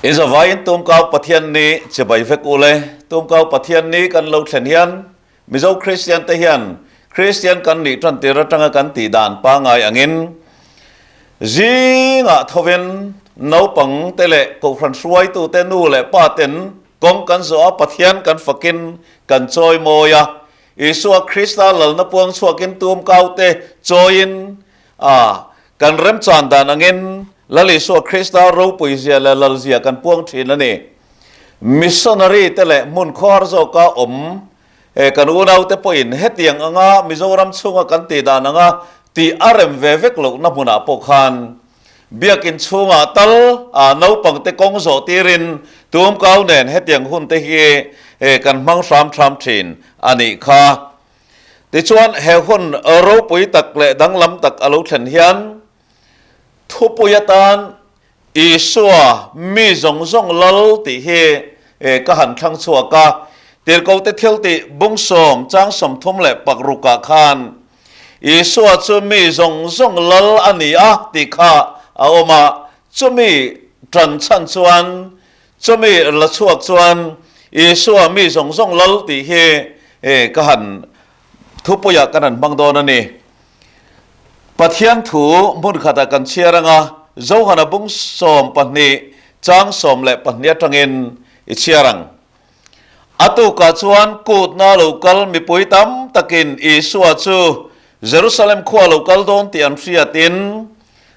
I zavaiin Tumkau Pathian ni chibai vek u le. Tumkau Pathian ni kan lo thlen hian Mizo Kristian te hian Kristian kan nih tan tir atanga kan tih dan pangai angin zingah thovin naupang te leh kohhran hruaitu te nu leh pa ten kawng kan zawh a Pathian kan fakin kan chawi mawi a Isua Krista lalna puang chhuakin tumkau te chawiin a kan remchan dan angin Lal Isua Krista ropui zia leh lal zia kan puang thin a ni. Missionary te leh hmun khawhar zawka awm kan unaute pawhin hetiang anga Mizoram chhunga kan tih dan anga tih a rem ve vek lohna hmunah pawh khan Biakin chhungah tal naupangte kawng zawh tirin tumkau nen hetiang hun te hi kan hmang hram hram thin a nih kha. Tichuan he hun ropui tak leh danglam tak a lo thlen hian thupui atan Isua mi zawng zawng lal tih hi ka han thlang chhuak a, Tirhkohte thiltih bungsawm chang 36 ah khan Isua chu mi zawng zawng lal a ni a tih kha a awm a, chumi tan chhan chuan, chumi la chhuak chuan Isua mi zawng zawng lal tih hi ka han thupuiah kan han hmang dawn a ni. Pathian thu hmun khatah kan chhiar anga Johana bung 12 chang 14 atangin i chhiar ang. A tukah chuan kutna lo kal mipui tam takin Isua chu Jerusalem khua lo kal dawn tih an hriatin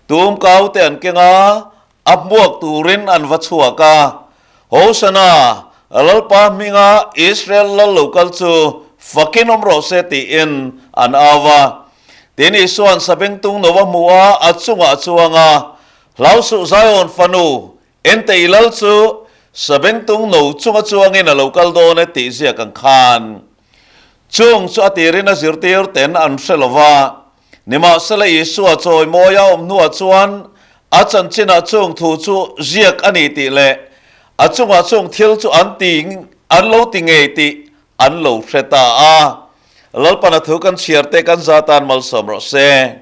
tumkau te an keng a, a hmuak turin an va chhuak a. Hosana, Lalpa hminga Israel lal lo kal chu fakin awm rawh se tiin an au a. Tin, Isua'n sabengtung no a hmu a, a chungah a chuang a, Hlau suh Zion fanu, Ente i lal chu sabengtung no chunga chuangin a lo kal dawn e tih ziak ang khan. Chung chu a tirin a zirtir ten an hre lo va. Nimahsela Isua chawi mawi a awm hnuah chuan a chanchinah chung thu chu ziak a ni tih leh a chungah chung thil chu an ti an lo ti ngei tih an lo hre ta a. Lalpana thu kan chhiar te kan za tan malsawm rawh se.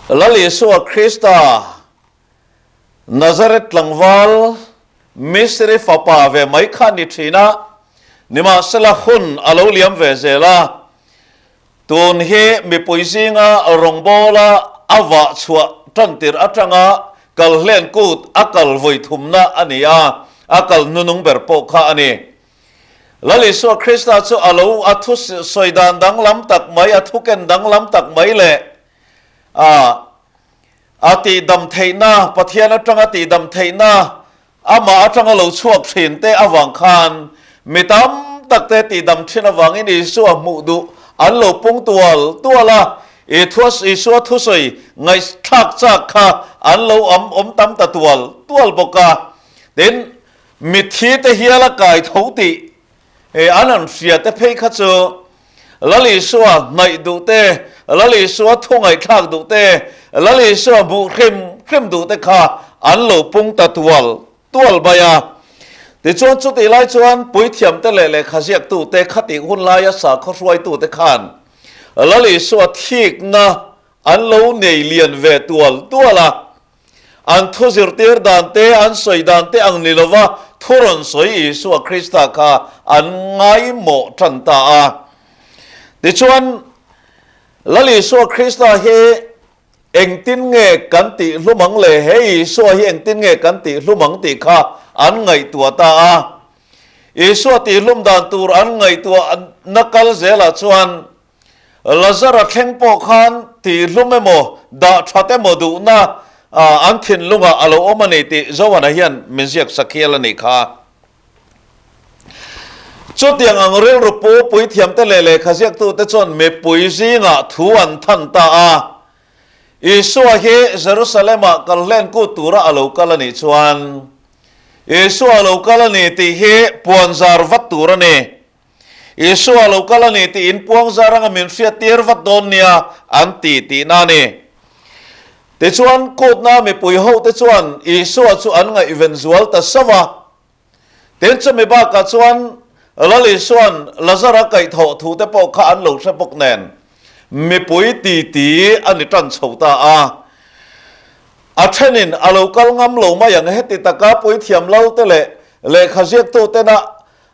Lal Isua Krista, Nazareth tlangval, Misri fapa ve mai kha ni thin a, nimahsela hun a lo liam ve zel a. Tun hi mipui zinga rawngbawla a vah chhuah tantir atanga kal hlen kut a kal vawi thumna a ni a, a kal hnunung ber pawh kha a ni. Lal Isua Krista chu a lo a thu sawi dan danglam tak mai, a thu ken danglam tak mai leh a a tihdam theihna, Pathian atanga tihdam theihna, amah atanga lo chhuak thin te avang khan mi tam tak te tihdam thin avangin Isua hmuh duh an lo pung tual tual a, Isua thusawi ngaihthlak chak kha an lo am awm tam ta tual tual bawk a. Tin, Mitthi te hial a kai tho tih an han hria te phei kha chu Lal Isua hnaih duh te, Lal Isua thu ngaihthlak duh te, Lal Isua hmuh hrim hrim duh te kha an lo pung ta tual tual mai a. Tichuan chutih lai chuan puithiam te leh lehkha ziaktu te khatih hun laia sakhaw hruaitu te khan Lal Isua thikna an lo nei lian ve tual tual a. An thu zirtir dan te, an sawi dan te ang ni lova thu rawn sawi Isua Krista kha an ngaimawh tan ta a. Tichuan, Lal Isua Krista hi engtin nge kan tih hlum ang le, he Isua hi engtin nge kan tih hlum ang tih kha an ngaihtuah ta a. Isua tih hlum dan tur an ngaihtuah na kal zelah chuan Lazara thleng pawh khan tihhlum emaw, dah that emaw duhna an thinlungah a lo awm a ni tih Joana hian min ziak sak hial a nih kha. Chutiang ang rilru pu puithiamte leh lehkha ziaktute chuan mipui zingah thu an than ta a. Isua hi Jerusalem-ah kal hlen kut tura a lo kal a nih chuan, Isua a lo kal a ni tih hi puanzar vat tur a ni. Isua lo kal a ni tih in puangzar anga min hriattir vat dawn nia an ti tihna a ni. Tichuan, kutna mipui hote chuan Isua chu an ngaihven zual ta sauh a. Tin, chumi bakah chuan Lal Isua'n Lazara kaihthawh thute pawh kha an lo hre bawk nen, mipui titi a ni tan chho ta a. A thenin a lo kal ngam lo mai ang heti taka puithiam lo te leh lehkha ziaktu tena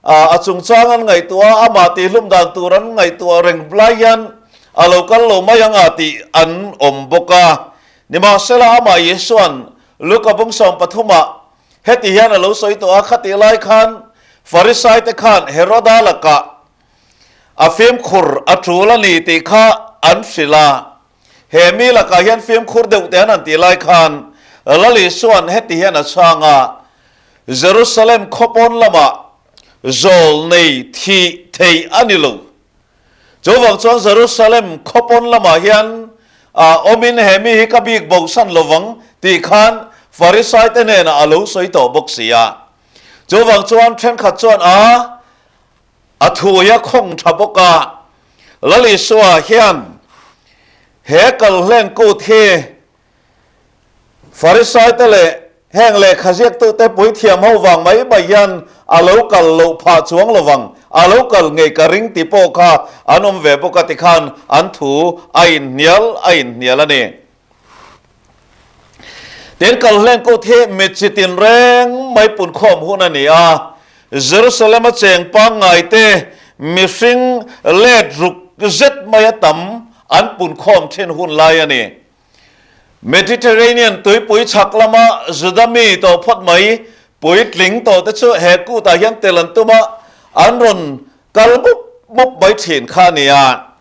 a chungchang an ngaihtuah a, amah tihhlum dan tur an ngaihtuah reng lai hian a lo kal lo mai ang a tih an awm bawk a. Nimahsela amah Isua'n Luka bung 13 ah heti hian a lo sawi tawh a, Khatih lai khan Farisaite khan Heroda lakah a fimkhur a tul a ni tih kha an hrilh a. He mi lakah hian fimkhur deuh te an han tih lai khan Lal Isua'n heti hian a chhang a, Jerusalem khawpawn lamah zawl nei thih theih a ni lo. Chuvang chuan Jerusalem khawpawn lamah hian awmin he mi hi ka bik bosan lovang tih khan Farisaite hnenah a lo sawi tawh bawk si a. Chuvang chuan thenkhat chuan a A thu hi a khawng tha bawk a, Lal Isua hian he kalhlen kut hi Farisaite leh heng lehkha ziaktute puithiam ho vang mai mai hian a lo kal loh phah chuang lo vang, a lo kal ngei ka ring tih pawh kha an awm ve bawk a tikhan an thu a inhnial a inhnial a ni. Tin, kalhlen kut hi mi chi tinreng mai punkhawm hun a ni a. Jerusalem-a cheng pangngaite mihring let ruk zet maia tam an punkhawm thin hun lai a ni. Mediterranean tuipui chhak lama Juda mi tawh phawt mai puitling tawhte chu he kutah hian tel an tum a, an rawn kal mup mup mai thin kha a ni a.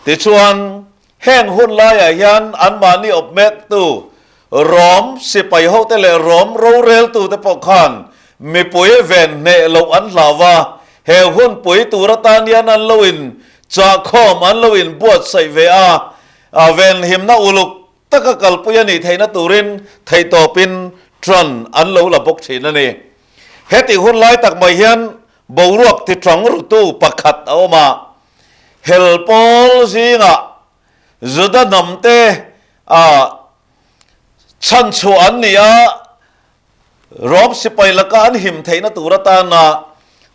Tichuan, Heng hun laiah hian anmahni awp mektu Rom sipai hote leh Rom roreltute pawh khan mipui ven hneh loh an hlau a, he hun pui tur atan hian an lo in chahkhawm, an lo in buatsaih ve a, venhimna uluk taka kalpui a nih theihna turin theihtawpin ṭan an lo la bawk ṭhin a ni. Hetih hun lai tak mai hian boruak tiṭang rutu pakhat a awm a, Hel pawl zingah Juda hnamte chhanchhuah an ni a, Rom sipai laka an him theihna tur atana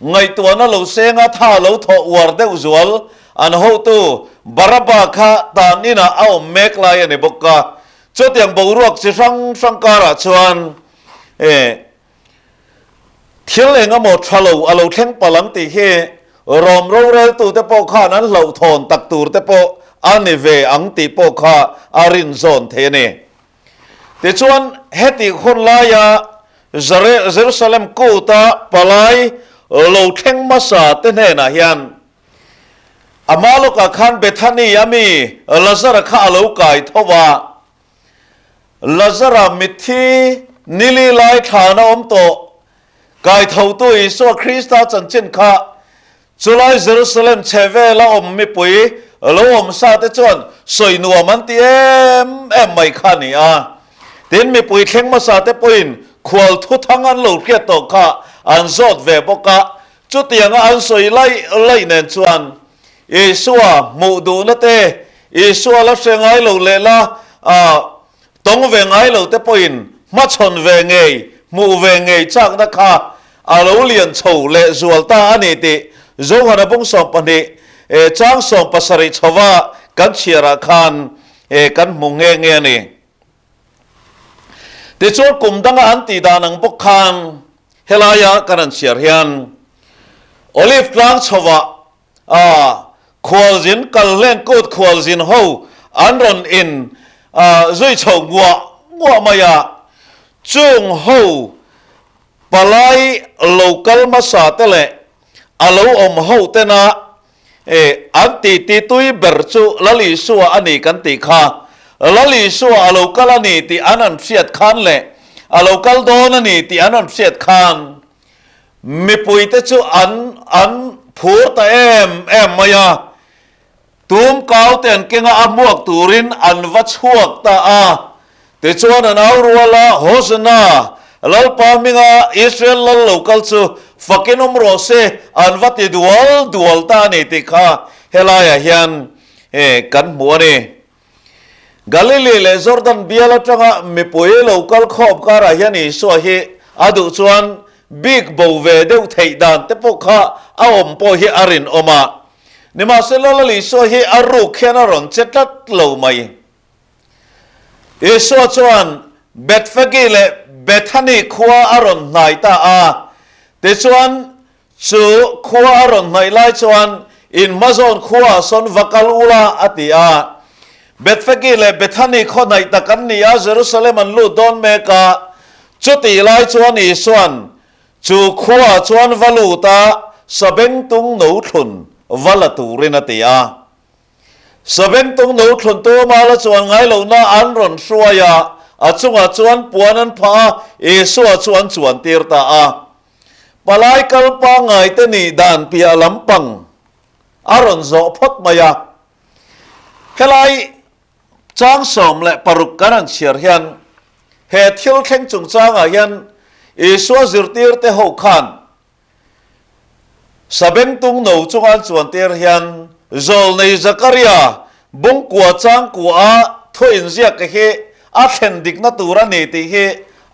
ngaihtuahna lo senga tha lo thawh uar deuh zual an hotu Barabba kha tan inah a awm mek lai a ni bawk a. Chutiang boruak chi hrang hrang karah chuan Thil eng emaw tha lo a lo thleng palh ang tih hi Rom roreltute pawh khan an hlauhthawn tak tur te pawh a ni ve ang tih pawh kha a rinzawn thei a ni. Tichuan, hetih hun laia Jerusalem kuta palai lo thleng hmasa te hnenah hian ama lawkah khan Bethany a mi Lazara kha a lo kai tho a, Lazara mitthi nili lai thlan a awm tawh. Kaithotu Isua Krista chanchin kha chulai Jerusalem chhe vela awm mipui lo awm sa te chuan sawi nuam an ti em em mai kha a ni a. Tin, mipui thleng hmasa te pawhin khual thuthang an lo hriat tawh kha an zawt ve bawk a. Chutianga an sawi laih laih nen chuan Isua hmuh duhna te, Isua la hre ngai lo leh la tawng ve ngai lo te pawhin hmachhawn ve ngei, hmuh ve ngei chakna kha a lo lian chho leh zual ta a ni tih Johana bung 12 chang 17 chhova kan chhiarah khan kan hmu nghe nghe a ni. Tichuan kum danga an tih dan ang bawk khan helaia kan han chhiar hian Olive tlang chhovah a khualzin kalhlen kut khualzin ho an rawn in zui chho nguah nguah mai a, chung ho palai lo kal hmasa te leh a lo awm ho tena E, an titi tui ber chu Lal Isua a ni kan tih kha. Lal Isua a lo kal a ni tih an han hriat khan leh a lo kal dawn a ni tih an han hriat khan mipuite chu an an phur ta em em mai a. Tum kau te an kenga a hmuak turin an va chhuak ta a. Tichuan an au rual a, Hosanna! Lalpa hminga Israel lal lo kal chu fakin awm rawh se, an va ti dual dual ta a ni tih kha helaiah hian kan hmu a ni. Galili leh Jordan bial atanga mipui lo kal khawm karah hian Isua hi a duh chuan bik bo ve deuh theih dan te pawh kha a awm pawh hi a rinawm a. Nimahsela Lal Isua hi a ruk hian a rawn che tlat lo mai. Isua chuan. Bethphage leh Bethani khua a rawn hnai ta a. Tichuan, chu khua a rawn hnaih lai chuan, In hmazawn khuaah sawn va kal ula, a ti a. Bethphage leh Bethani khaw hnaih tak an ni a, Jerusalem an lut dawn mek a. Chutih lai chuan Isua'n chu khuaah chuan va lut a, sabengtung no thlun va la turin a ti a. Sabengtung no thlun tuma la chuan ngai lohna an rawn hruai a, a chungah chuan puan an phah a, Isua chu an chuan tir ta a. Palai kal pangngai te nih dan piah lampang a rawn zawh phawt mai a. Helai chang 16 kan han chhiar hian he thil thleng chungchangah hian Isua zirtirte ho khan Sabengtung no chunga an chuan tir hian Zawlnei Zakaria bungkua changkua thu inziak hi a thlen dikna tur a ni tih hi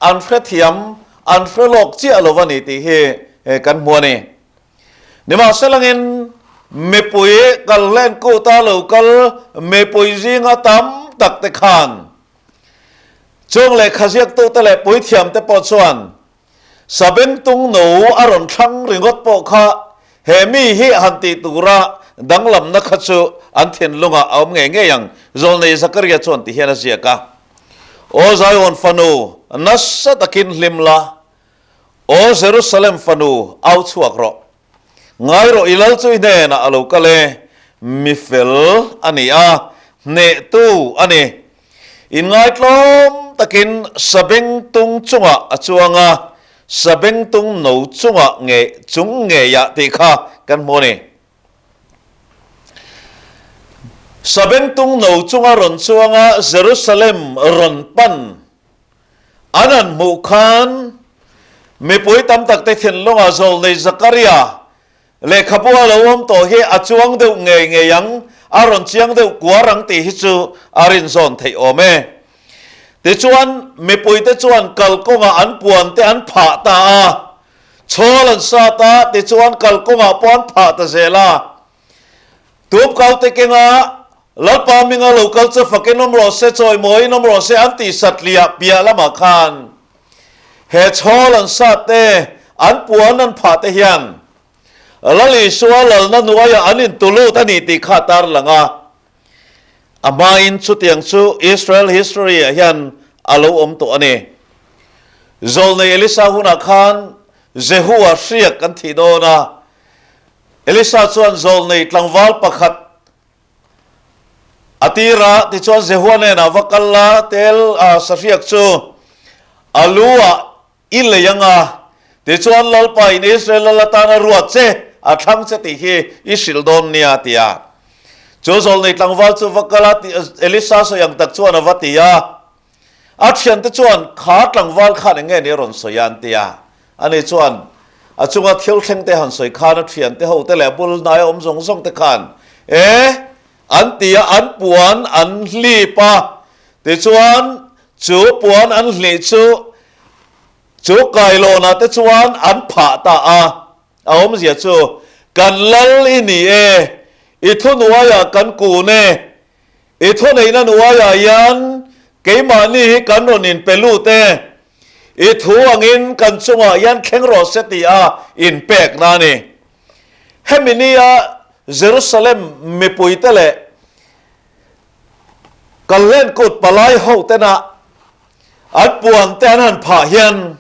an hrethiam, an hre lawk chiah lo a ni tih hi kan hmu a ni. Nimahselangin mipui kal hlen kuta lo kal mipui zinga tam tak te khan chung lehkha ziaktute leh puithiamte pawh chuan Sabengtung no a rawn thlang ringawt pawh kha he mi hi han tih tura danglamna kha chu an thinlungah a awm ngei ngei ang, Zawlnei Zakaria chuan ti hian a ziak a. Aw Zion fanu, nasa takin hlim la, Aw Jerusalem fanu, au chhuak rawh. Ngai rawh i lal chu i hnenah a lo kal e, mi fel a ni a, hnehtu a ni. Inngaitlawm takin sabengtung chungah a chuang a, sabengtung no chungah nge chung ngeiah tih kha kan hmu a ni. Sabengtung no chunga rawn chuang a Jerusalem rawn pan an han hmuh khan mipui tam takte thinlungah Zawlnei Zakaria Lehkhabu a lo awm tawh hi a chuang deuh ngei ngei ang, a rawn chiang deuh kuar ang tih hi chu a rinzawn theih awm e. Tichuan, mipuite chuan kalkawngah an puan te an phah ta a, chhawl an sat a, tichuan kalkawngah pawh an phah ta zel a. Tupkaute kenga Lalpa hminga lo kal chu fakin awm rawh se, chawimawiin awm rawh se an tih satliah piah lamah khan he chhawl an sat te, an puan an phah te hian Lal Isua lalna hnuaiah an intulut a ni tih kha a tarlang a. A hmain chutiang chu Israel history-ah hian a lo awm tawh a ni. Zawlnei Elisa hunah khan Jehu-a hriak an thih dawn a, Elisa chuan zawlnei tlangval pakhat a tir a, tichuan Jehua hnenah va kal la, tel a sahriak chu a lu ah i lei ang a, tichuan Lalpa in Israel lal atana ruat che a thlang che tih hi i hrilh dawn nia, a ti a. Chu zawlnei tlangval chu va kal a, Elisa sawi ang tak chuan a va ti a. A thiante chuan, Kha tlangval khan eng nge ni a rawn sawi a? an ti a. Ani chuan, A chunga thil thleng te han sawi khan a thiante ho te leh a bul hnaia awm zawng zawng te khan, E! an ti a, an puan an hlip a. Tichuan, chu puan an hlih chu chu kailawnah te chuan an phah ta a. A awmzia chu, Kan lal i ni e, i thuhnuaiah kan kun e, I thuneihna hnuaiah hian keimahni hi kan rawn inpe lut e, i thu angin kan chungah hian thleng rawh se tih a inpekna a ni. Hemi nia Jerusalem mipuite leh Kalhlen kut palai hotena an puante an han phah hian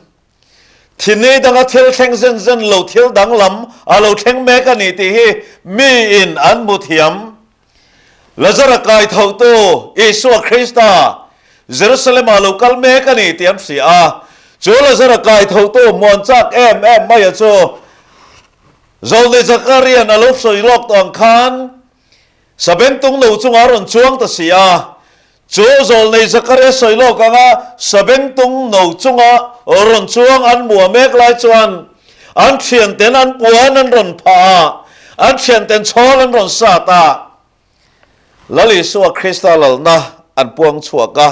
Thini danga thil thleng zen zen lo thil danglam a lo thleng mek a ni tih hi miin an hmu thiam. Lazara kai thotu Isua Krista Jerusalem-ah lo kal mek a ni tih an hria a. Chu Lazara kai thotu muan chak em em maia chu Zawlnei Zakarian a lo sawi lawk tawh ang khan Sabengtung no chungah a rawn chuang ta si a. Chu Zawlnei Zakaria sawi lawk anga Sabengtung no chunga rawn chuang an mua mek lai chuan an thianten an puan an rawn phah a, an thianten chhawl an rawn sat a. Lal Isua Krista lalna an puang chhuak a.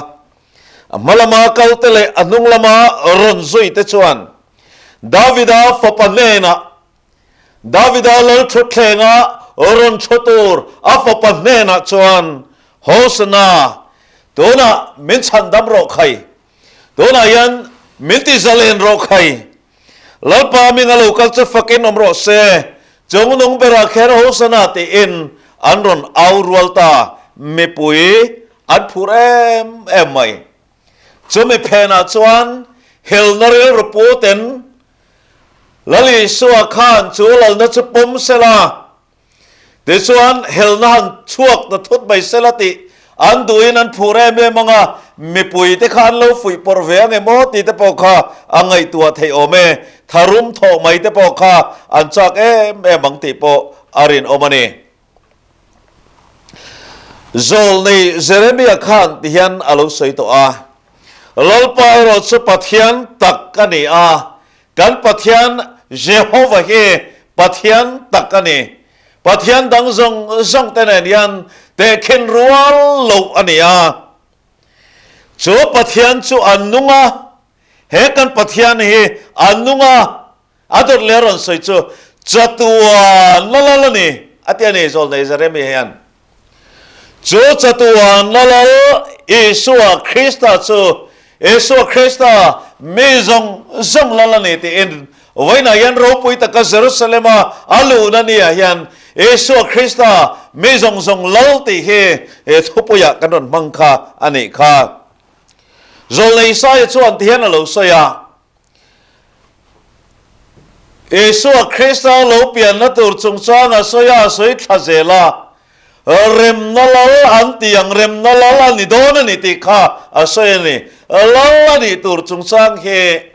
A hma lama kalte leh a hnung lama rawn zuite chuan Davida fapa hnenah Davida lal thutthlengah rawn thu tur a fapa hnenah chuan, Hosana, tunah min chhandam rawh khai. Tunah hian min ti zalen rawh khai. Lalpa hming a lo kal chu fakin awm rawh se, chungnung berah kher Hosana tiin an rawn au rual ta, mipui an phur em em mai. Chumi phenah chuan helna rilru puten Lal Isua khan chu lalna chu pawm sela, Tichuan, helna han chhuak ta thut mai sela tih an duhin an phur em em ang a, mipuite kha an lo fuih pawrh ve ang em aw tih te pawh kha a ngaihtuah theih awm e, tharum thawh mai te pawh kha an chak em em ang tih pawh a rinawm a ni. Zawlnei Jeremia khan tihian a lo sawi tawh a, Lalpa erawh chu Pathian tak a ni a, Kan Pathian Jehova hi Pathian tak a ni. Pathian dang zawng zawng te nen hian tehkhin rual loh a ni a. Chu Pathian chu a nung a, he kan Pathian hi a nung a, a dawt leh a rawn sawi chu chatuan la lal a ni, a ti a ni, Zawlnei Jeremia hian. Chu chatuan la lal Isua Krista chu Isua Krista mi zawng zawng lal a ni tiin vawiinah hian ropui taka Jerusalem-a a luhna niah hian Isua Krista mi zawng zawng lal tih hi he thupuiah kan rawn hmang kha a nih kha. Zawlnei Isaia chuan tihian a lo sawi a. Isua Krista lo pianna tur chungchang a sawi a, a sawi thla zel a, Remna lal an ti ang, remna lal a ni dawn a ni tih kha a sawi a ni. Lal a nih tur chungchang hi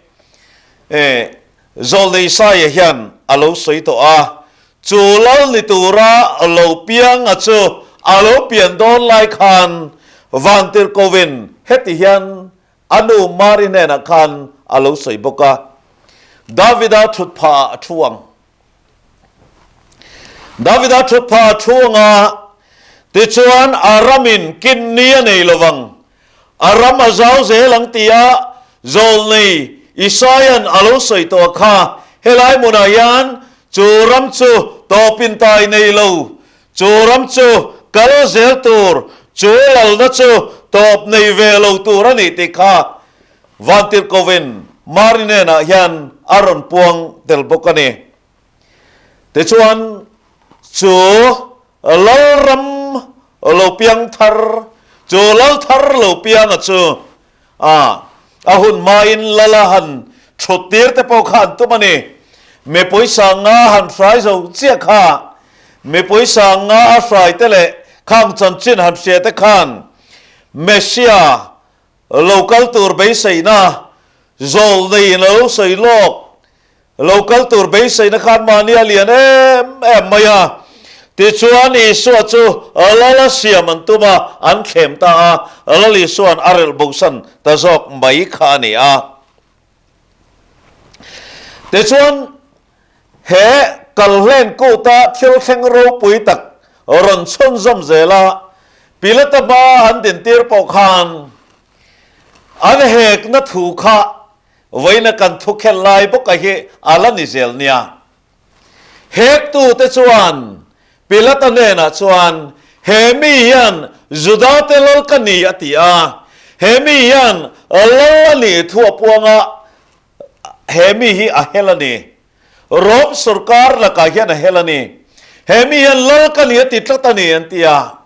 Zawlnei Isaia hian a lo sawi tawh a, chu lal ni tura lo piang a chu a lo pian dawn lai khan Vantirhkovin heti hian A nu Mari hnenah khan a lo sawi bawk a, Davida thut phah ah a thu ang. Davida thut phah a thu ang a, tichuan a ramin kinni a nei lo vang, a ram a zau zel ang tia zawlnei Isaia'n a lo sawi tawh kha, helai hmunah hian chu ram chu tawpin tai nei lo Chu ram chu kal zel tur, chu lalna chu tawp nei ve lo tur a ni tih kha Vantirhkovin Mari hnenah hian a rawn puang tel bawk a ni. Tichuan, chu Lalram lo piang thar, chu Lal thar lo pianga chu A, a hun hmain Lala han thut tir te pawh kha an tum a ni. Mipui sanga han hrai zo chiah kha, mipui sanga a hrai te leh khang chanchin han hria te khan Messia lo kal tur beiseina zawlneiin a lo sawi lawk Lo kal tur beiseina khan mahni a lian em em mai a. Tichuan Isua chu Lal a siam an tum a, an thlem ta a, Lal Isua'n a relh bosan ta zawk mai kha a ni a. Tichuan he kalhlen kuta thil thleng ropui tak rawn chhunzawm zel a, Pilata hma an dintir pawh khan an hekna thu kha Vawiina kan thu khelh lai bawka hi a la ni zel nia. Hektute chuan Pilata hnenah chuan, He mi hian Judate lal ka ni a ti a, he mi hian lal a nih thu a puang a, he mi hi a hel a ni. Rom sorkar lakah hian a hel a ni. He mi hian lal ka ni a ti tlat a ni an ti a.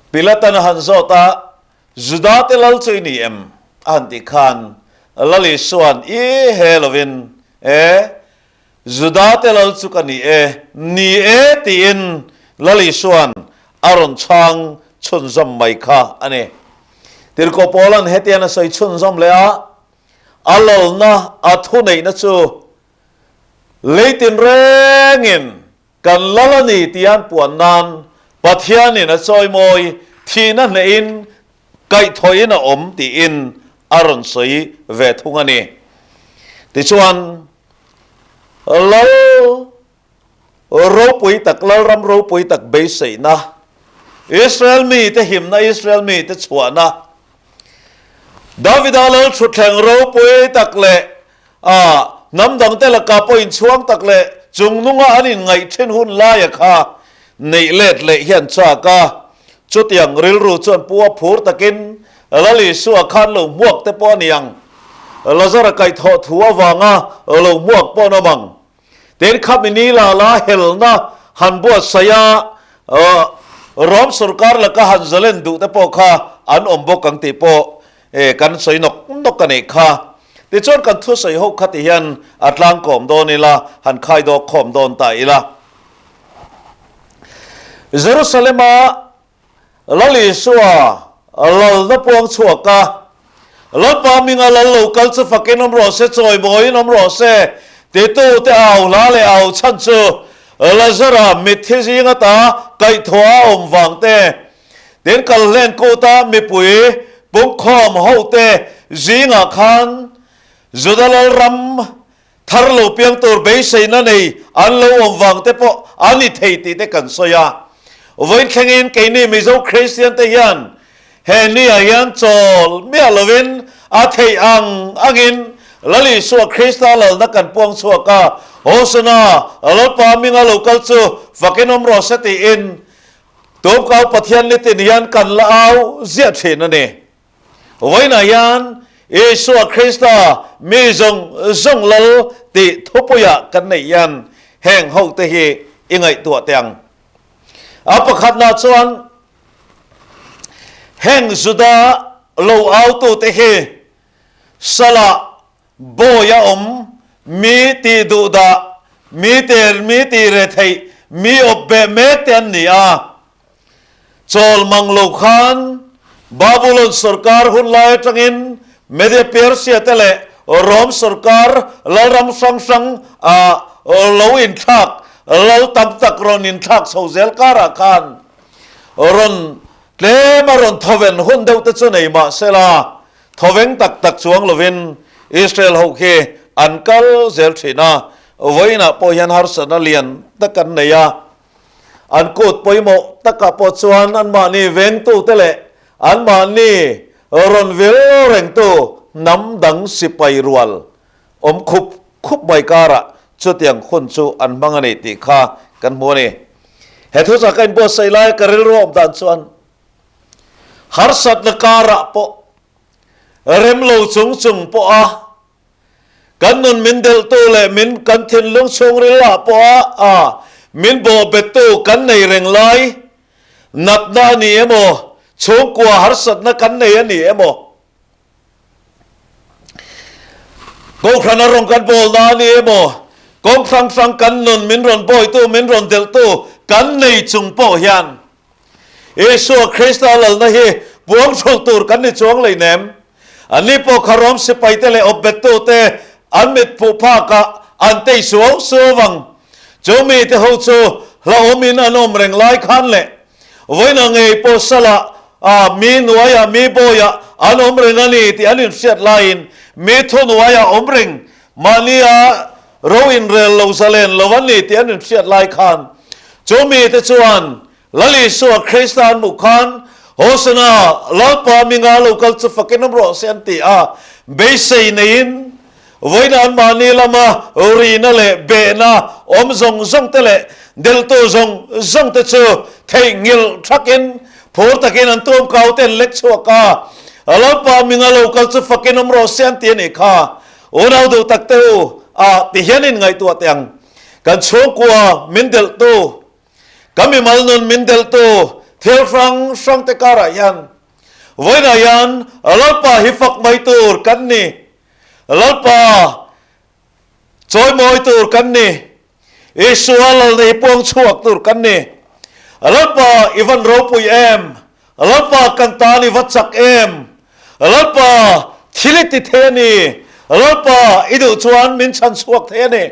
Pilatan a han zawt a, Juda te lal chu i ni em? a han tih khan Lal Isua'n i he lovin, E, Juda te lal chu ka ni e, ni e tiin Lal Isua'n a rawn chhang chhunzawm mai kha a ni. Tirhkoh Paula'n hetiang a sawi chhunzawm leh a, A lalna, a thuneihna chu lei tinrengin Kan lal a ni tih an puan nan Pathianin a chawimawi thihna hnehin kaihthawhin a awm tiin a rawn sawi ve thung a ni. Tichuan, Lal ropui tak, Lalram ropui tak beiseihna, Israel mite himna, Israel mite chhuahna, Davida lal thutthleng ropui tak leh A, hnam dangte lakah pawh inchhuang tak leh chungnunga an inngaih thin hun laia kha neih let leh hian chak a. Chutiang rilru chuan pu a phur takin Lal Isua khan lo hmuak te pawh a ni ang. Lazara kaihthawh thu avanga lo hmuak pawh an awm ang. Tin, khami ni la la helna han buatsaih a, Rom sorkar laka han zalen duh te pawh kha an awm bawk ang tih pawh kan sawi nawk nawk a nih kha. Tichuan kan thusawi ho kha ti hian a tlangkawm dawn ila, han khai dawk khawm dawn ta ila. Jerusalem-a Lal Isua lalna puang chhuak a, Lalpa hminga lal lo kal chu fakin awm rawh se, chawimawiin awm rawh se, titute au hla leh au chhan chu Lazara mitthi zing ata kaihthawh a awm vang te, tin kal hlen kuta mipui pungkhawm hote zingah khan Juda lalram Thar lo piang tur beiseina nei an lo awm vang te pawh a ni thei tih te kan sawi a. Vawiin thlengin keini Mizo Kristian te hian he ni ah hian chawl miah lovin a theih ang angin Lal Isua Krista lalna kan puang chhuak a, Hosana, Lalpa hminga lo kal chu fakin awm rawh se tiin Tumkau Pathian nitin hian kan la au ziah thin a ni. Vawiinah hian Isua Krista mi zawng zawng lal tih thupuiah kan neih hian heng hote hi i ngaihtuah teh ang. A pakhatnah chuan heng Juda lo autute hi salah bawi a awm, mi tih duhdah, mi ter, mi tih retheih, mi awp beh mek te an ni a. Chawl mang lo khan Babulon sorkar hun lai atangin Media Persia te leh Rom sorkar lalram hrang hrang ah lo inthlak lal tam tak rawn inthlak chho zel karah khan rawn tlem a rawn thawven hun deuh te chu nei mah sela thawveng tak tak chuang lovin Israel ho khi an kal zel thin a, vawiinah pawh hian harsatna lian tak an nei a. An kut pawimawh takah pawh chuan anmahni vengtute leh anmahni rawn vil rengtu hnam dang sipai rual awm khup khup mai karah chutiang hun chu an hmang a ni tih kha kan hmu a ni. He thuchah ka inbuatsaih lai ka rilru awm dan chuan harsatna karah pawh rem lo chung chung pawha Kan nun min delhtu leh min kan thinlung chhungril ah pawha a min bawhbettu kan nei reng lai natna a ni emaw, chhungkua harsatna kan nei a ni emaw, Kohhrana rawn kan bawlna a ni emaw, kawng hrang hrang kan nun min rawn bawitu, min rawn delhtu kan nei chung pawh hian Isua Krista lalna hi puang hrulh tur kan ni chuang leinem. Anni pawh kha Rom sipaite leh awpbettute an mit phuh phakah an tei suau suau ang. Chu mite ho chu hlauhawmin an awm reng lai khan leh vawiina ngei pawh salah ah mi nuaiah mi bawiah an awm reng a ni tih an inhriat laiin mi thunuaiah awm reng mahnia ro inrel lo zalen lo an ni tih an inhriat lai khan chu mite chuan Lal Isua Krista an hmuh khan, Hosana, Lalpa hminga lo kal chu fakin awm rawh se an ti a. Beisei neiin vawiina anmahni lama rina leh behna awm zawng zawng te leh delhtu zawng zawng te chu theihnghilh thakin phur takin an tuam kau te an lek chhuak a. Lalpa hminga lo kal chu fakin awm rawh se an ti a nih kha. Unau duh tak te u, ah ti hian inngaihtuah teh ang. Kan chhungkua min delhtu Ka mimal nun min delhtu thil hrang hrang te karah hian vawiinah hian Lalpa hi fak mai tur kan ni. Lalpa chawimawi tur kan ni. Isua lalna hi puang chhuak tur kan ni. Lalpa i van ropui em? Lalpa kan tan i va chak em? Lalpa thil i ti thei a ni. Lalpa i duh chuan min chhan chhuak thei a ni.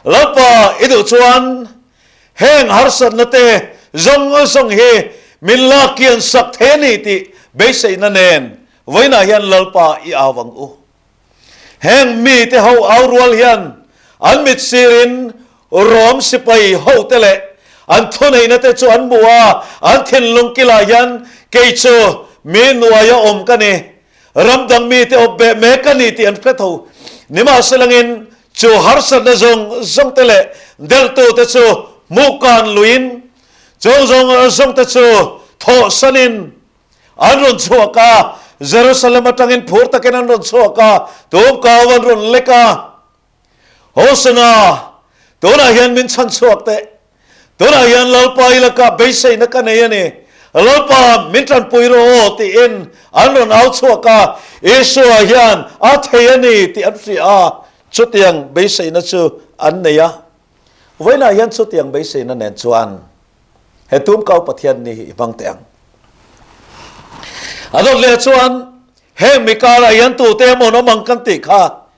Lalpa i duh chuan heng harsatna te zawng zawng hi min la kian sak thei a ni tih beiseina nen vawiinah hian Lalpa i au ang u. Heng mite ho au rual hian an mit sirin Rom sipai hote leh an thuneihna te chu an hmu a, an thinlung kilah hian kei chu mi nuaia awm ka ni, Ram dang mite awp beh mek a ni tih an hre tho. Nimahselangin chu harsatna zawng zawng te leh delhtute chu hmuhkan luiin chung zawng zawng te chu thawhsanin an rawn chhuak a. Jerusalem atangin phur takin an rawn chhuak a, tumkau an rawn lek a. Hosana, tunah hian min chhan chhuak teh. Tunah hian Lalpa i lakah beiseina ka nei a ni. Lalpa, min tanpui rawh aw tiin an rawn au chhuak a. Isua hian a thei a ni tih an hria a, chutiang beiseina chu an nei a. Vawiinah hian chutiang beiseina nen chuan he tumkau Pathian ni hi i hmang teh ang. A dawt leh chuan heng mi karah hian tute emaw an awm ang kan tih kha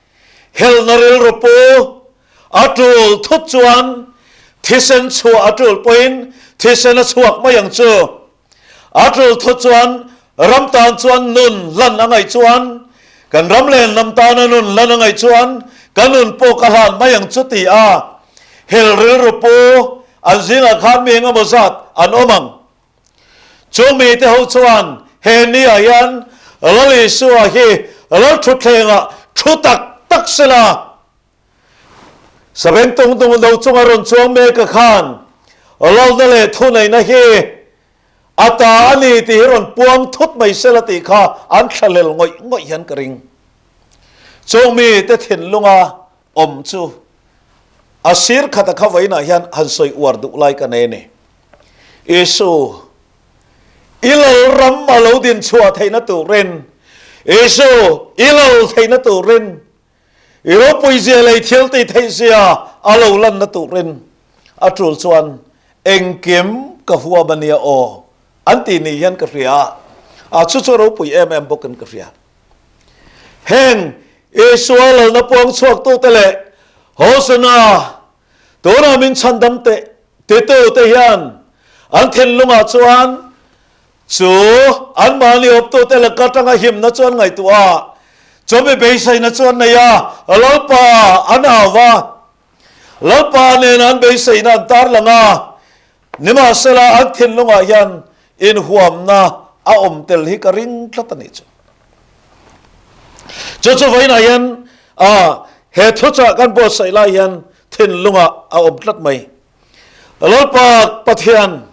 helna rilru pu a tul thut chuan thisen chhuah a tul pawhin thisen a chhuak mai ang chu. A tul thut chuan ram tan chuan nun hlan a ngaih chuan kan ram leh hnam tana nun hlan a ngaih chuan ka nun pawh ka hlan mai ang chu ti a hel rilru pu an zingah khan mi engemaw zat an awm ang. Chu mite ho chuan he ni ah hian Lal Isua hi Lal thutthlengah thu tak tak sela Sabengtung tung lo chunga rawn chuang mek a khan Lalna leh thuneihna hi a ta a ni tih hi rawn puang thut mai sela tih kha an thlahlel ngawih ngawih hian ka ring. Chung mite thinlunga awm chu a sir khata kha vawiinah hian han sawi uar duh lai ka nei a ni. Isu, i lalram a lo din chhuah theihna turin, Isu, i lal theihna turin, i ropui zia lei thil tih theih zia a lo lanna turin a tul chuan engkim ka huam a nia aw an tih ni hian ka hria a, chu chu ropui em em bawkin ka hria. Heng Isua lalna puang chhuaktute leh Hosana tunah min chhandam teh titute hian an thinlungah chuan chu anmahni awptute laka atanga himna chu an ngaihtuah a, chumi beiseina chu an nei a, Lalpa an au va, Lalpa nena an beiseina an tarlang a, nimahsela an thinlungah hian inhuamna a awm tel hi ka ring tlat a nih chu. Chu chu vawiinah hian he thuchah kan buatsaih lai hian thinlungah a awm tlat mai. Lalpa Pathian,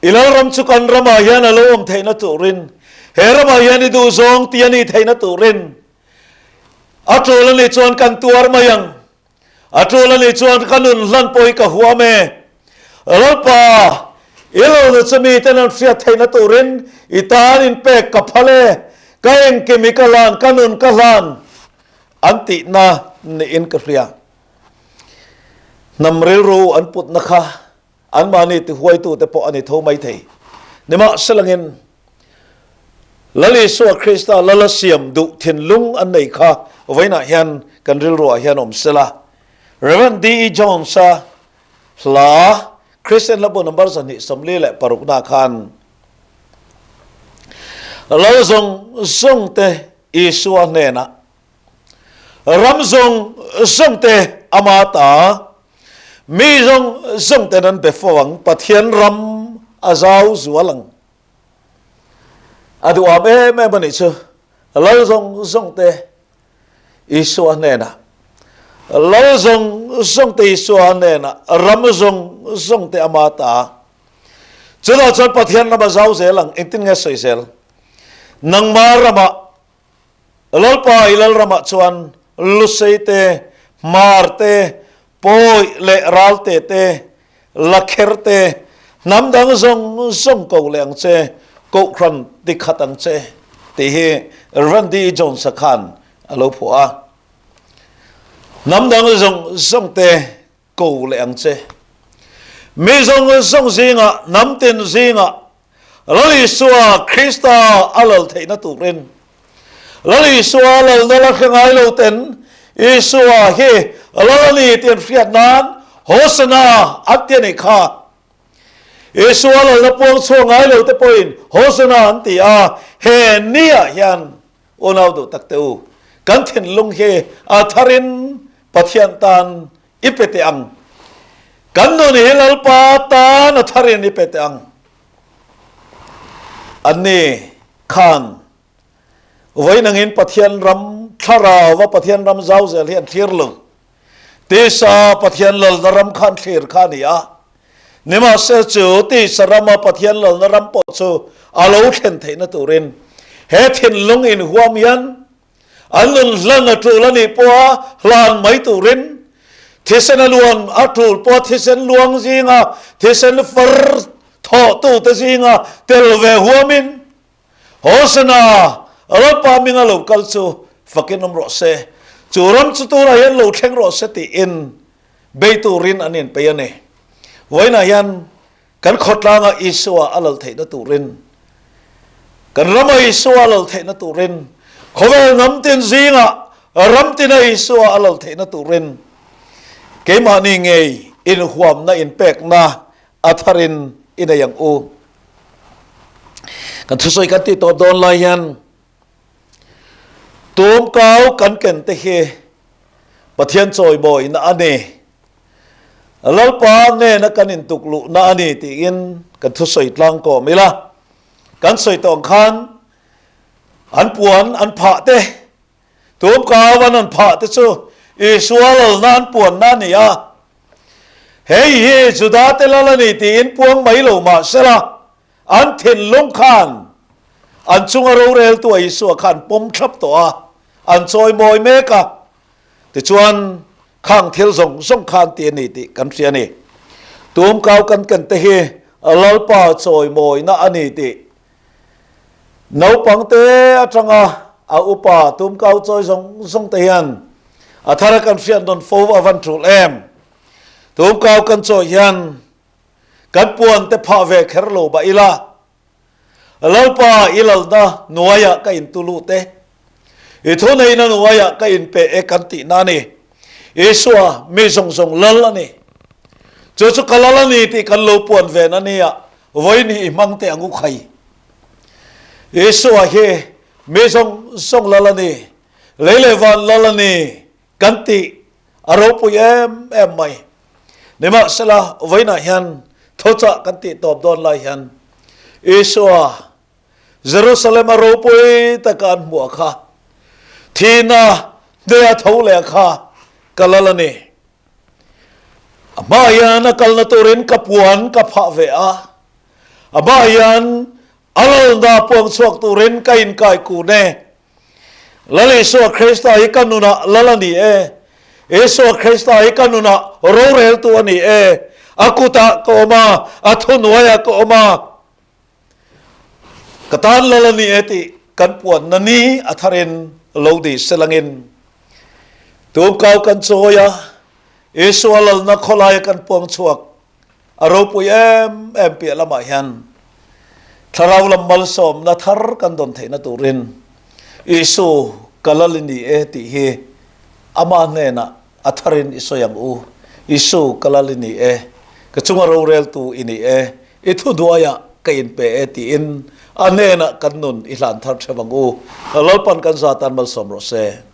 i Lalram chu kan ramah hian a lo awm theihna turin, he ramah hian i duhzawng ti a nih theihna turin a tul a nih chuan kan tuar mai ang. A tul a nih chuan ka nun hlan pawh hi ka huam e. Lalpa, i lo na chu miten an hriat theihna turin i tan inpek ka phal e, ka engkim i ka hlan, ka nun ka hlan an tihna niin ka hria. Hnam rilru an putna kha Anmahni tihuaitute pawh a ni tho mai thei. Nimahselangin, Lal Isua Krista Lala siam duh thinlung an nei kha vawiinah hian kan rilruah hian awm sela. Rev. D. E. Jones-a hla Kristian Hlabu number 246 na khan Lal zawng zawngte Isua hnenah Ram zawng zawng te ama ta, mi zawng zawng ten an be fo ang, Pathian ram a zau zual ang. A duham em em a nih chu, Lal zawng zawng te Isua hnenah, Lal zawng zawng te Isua hnenah, ram zawng zawng te ama ta. Chutah chuan Pathian ram a zau zel ang, engtin nge sawi zel? Nangma ramah Lalpa i Lalramah chuan Lusei te, Hmar te, Pawi leh Ralte te, Lakher te, hnam dang zawng zawng ko leh ang che, Kohhran ti khat ang che, tih hi Rev. D. Jones-a khan a lo phuah a. Hnam dang zawng zawng te ko leh ang che. Mi zawng zawng zingah, hnam tin zingah Lal Isua Krista a lal theihna turin, Lal Isua lalna la hre ngai lo ten Isua hi lal a ni tih an hriat nan Hosana an ti a nih kha. Isua lalna puang chhuak ngai lo te pawhin Hosana an ti a, he niah hian unau duh tak te u, kan thinlung hi a tharin Pathian tan i pe teh ang. Kan nun hi Lalpa tan a tharin i pe teh ang. Anni khan vawiin angin Pathian ram thlarau a Pathian ram zau zel hi an thlir lo. Tisa Pathian lalna ram kha an thlir kha a ni a. Nimahse chu tisa rama Pathian lalna ram pawh chu a lo thlen theihna turin. He thinlung inhuam hian an nun hlan a tul a nih pawha hlan mai turin thisen a luan a tul pawha thisen luang zinga thisen far thawhtute zinga tel ve huamin Hosana! Lalpa hminga lo kal chu fakin awm rawh se, chu ram chu turah hian lo thleng rawh se tiin bei turin an inpei a ni. Vawiinah hian kan khawtlanga Isua a lal theihna turin, kan rama Isua a lal theihna turin, khawvel hnam tin zingah ram tina Isua a lal theihna turin keimahni ngei inhuamna inpekna a tharin i nei ang u. Kan thusawi kan tih tawp dawn lai hian tumkau kan ken te hi Pathian chawimawina a ni. Lalpa nena kan intuk luhna a ni tiin kan thusawi tlang kawm ila. Kan sawi tawh ang khan an puan an phah te, tumkau an an phah te chu Isua lalna an puanna a ni a. Hei hi Juda te lal a ni tiin puang mai lo mah sela, an thinlung khan an chunga roreltu a Isua kha an pawm thlap tawh a, an chawimawi mek a. Tichuan, khang thil zawng zawng kha an ti a ni tih kan hria a ni. Tumkau kan ken te hi Lalpa chawimawina a ni tih naupang te atanga a upa tumkau chawi zawng zawng te hian a thara kan hriat nawn fo a van tul em. Tumkau kan chawi hian kan puan te phah ve kher lo bah ila, Lalpa i lalna hnuaiah ka intu lut e, i thuneihna hnuaiah ka inpe e kan tihna a ni. Isua mi zawng zawng lal a ni. Chu chu ka lal a ni tih kan lo puan ven a nia, vawiin i hmang teh ang u khai. Isua hi mi zawng zawng lal a ni, lei leh van lal a ni kan tih a ropui em em mai. Nimahsela, vawiinah hian thuchah kan tih tawp dawn lai hian Isua Jerusalem a ropui taka an hmuh kha, thihna hneha tho leh kha ka lal a ni. A hmaah hian a kalna turin ka puan ka phah ve a, a hmaah hian a lalna puang chhuak turin ka inkai kun e. Lal Isua Krista hi ka nunah lal a ni e. Isua Krista hi ka nunah roreltu a ni e. A kutah ka awm a, a thuhnuaiah ka awm a. Ka tan lal a ni e tih kan puanna ni a tharin lo di selangin tumkau kan chawi a, Isua lalna khawlaia kan puang chhuak A ropui em em piah lamah hian thlarau lam malsawmna thar kan dawn theihna turin Isu ka lal i ni e tih hi ama hnenah a tharin i sawi ang u. Isu ka lal i ni e, ka chunga roreltu i ni e, i thuhnuaiah ka inpe e tiin a hnenah kan nun i hlan thar theuh ang u. Lalpan kan zatan malsawm rawh se.